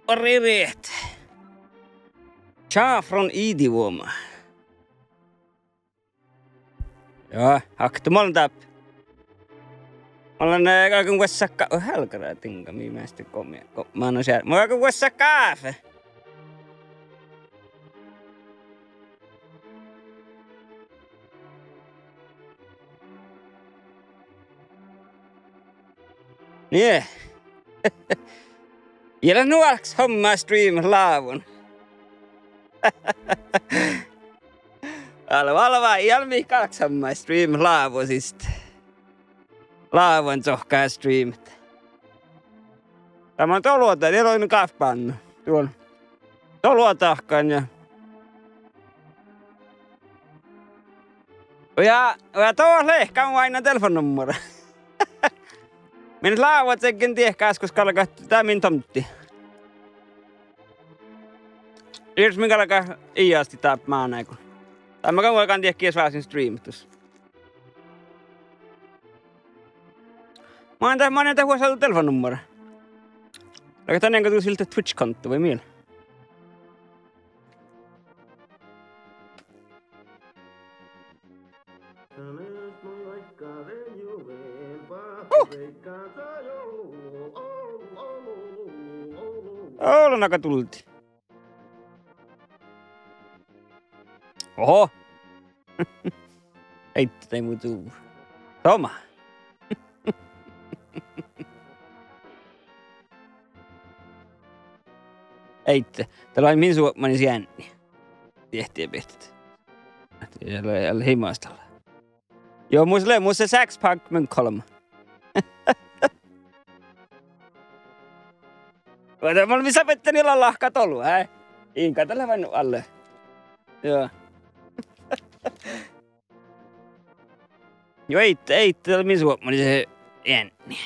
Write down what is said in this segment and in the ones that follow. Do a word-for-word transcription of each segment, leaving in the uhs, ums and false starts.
Orre rehtet. Čáfron idioma. Ja, ahte mun lean dáppe. Mun lean, eh, galgan vuosat gáfet, oh, helgara dinga, mii measta gomma, gomma, no, searre. Mun lean galgan vuosat gáfet. Nie. Ja leat nu álggahas hommat streamat lávuin. Ale, ale, ja mii álggahas hommat streamat lávuin siste. Lávuin sohkká streamat. Dá mun doluođán, dieđán, gáffa bánná. Duon. Doluođahkan ja. Ja, ja do lehkán oaidná telefonnuppara. Min lávuin gal diehkás gos galgat dá min tomddi. Ieš min galgá iijásti dáppe mánáiguin. Dá mun galgán diekkár vásin streamat dus. Mun dá, mun dá vuos telefonnuppara. Lea dan eŋgá dušše Twitch-konto vai mii? Ole naga dulde. Oho. Eidda, dai mu du. Somá. Eidda, dat lea min suopmanis eadni. Diehtit birtet. Ja lea, ja lea himastallan. Juo, mus lea, mus lea sex pack mun kolme. Vai dat mun, mis sa betten ila lahka tolu, hä? Inga, dat lea vain alle. Juo. Juo, eidda, eidda, dat lea min suopmanis eadni.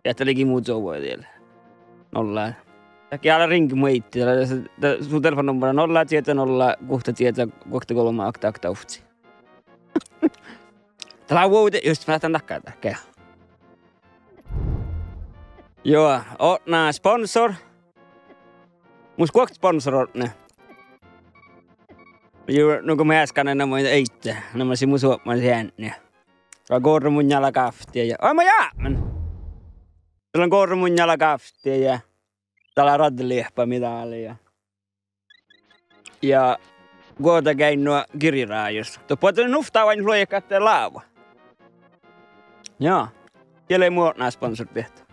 Ja dat lei mu čuovvu diela. Nolla. Dat gal lea ringe mu eidda, dat, dat, su telefonnuppara nolla, čieža nolla, guhtta čieža, guhtta golbma, okta, okta, ovcci. Dat lea vuovde, just, ma lean dakkár, dakkár. Juo, odne sponsor. Mus guokte sponsor odne. Juo, nugo mu easkánan, na mun eidda, na mun sii mu suopmanis eadni. Ja gorre mu njálá gávtti ja, oi, ma jápmen. Dál lea gorre mu njálá gávtti ja dál lea raddelieppa mii dál ja. Ja guođa geainnu girjjárájus. Doppe boazonen nuvttaa oaidnit luoikat láva. Ja. Ja lei mu odne sponsor diehtit.